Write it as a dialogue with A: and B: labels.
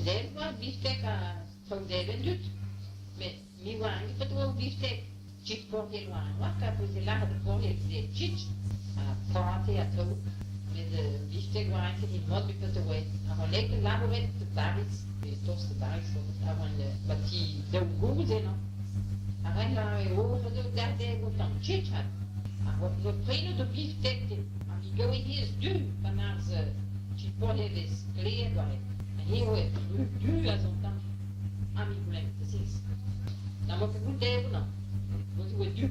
A: Devet oa biftek ha traoù devet an dud met me 'oa ket petra oa biftek. Chich porc'hell oa oa ka pouez lâret porc'hell se chich ha pate ha traoù met biftek oa ket evit mat petra oa. Ha oan aet da labourat da Bariz, pe tost da Bariz a oan ba ti daou gozh eno. Ha ret eo ober dezhe un tamm chich ha zo prenet o biftek ha me gav hennezh du pan arz chich porc'hell vez sklaer war he eo du a zo un tamm ha me goulenn presis. N'am boa ket goût dezho na. Goût e oa du.